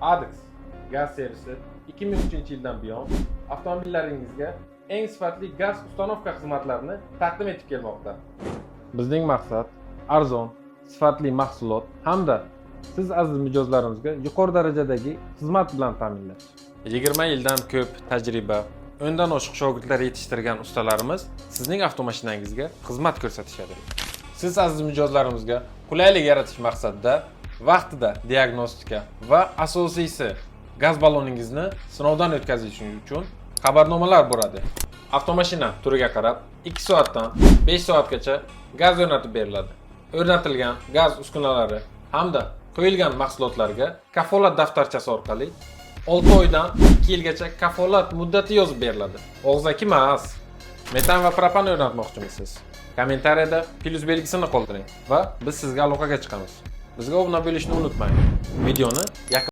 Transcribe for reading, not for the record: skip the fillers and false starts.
Adex gaz servisi 2003-yildan buyon avtomobillaringizga eng sifatli gaz установка xizmatlarini taqdim etib kelmoqda. Bizning maqsad arzon, sifatli mahsulot hamda siz, aziz mijozlarimizga yuqori darajadagi xizmat bilan ta'minlash. 20 yildan ko'p tajriba, 10 dan oshiq shogirdlar yetishtirgan ustalarimiz sizning avtomashinangizga xizmat ko'rsatishadi. Siz, aziz mijozlarimizga qulaylik yaratish maqsadida vaqtida diagnostika va asosiysi, gaz balloningizni sinovdan o'tkazish uchun xabarnomalar boradi. Avtomashina turiga qarab 2 soatdan 5 soatgacha gaz o'rnatib beriladi. O'rnatilgan gaz uskunalari hamda qo'yilgan mahsulotlarga kafolat daftarchasi orqali 6 oydan 2 yilgacha kafolat muddati yozib beriladi. Og'zaki emas. Metan va propan o'rnatmoqchimisiz? Kommentariyada plyus belgisini qoldiring va biz sizga aloqaga chiqamiz. Bizga obuna bo'lishni unutmang. Videoni yaqin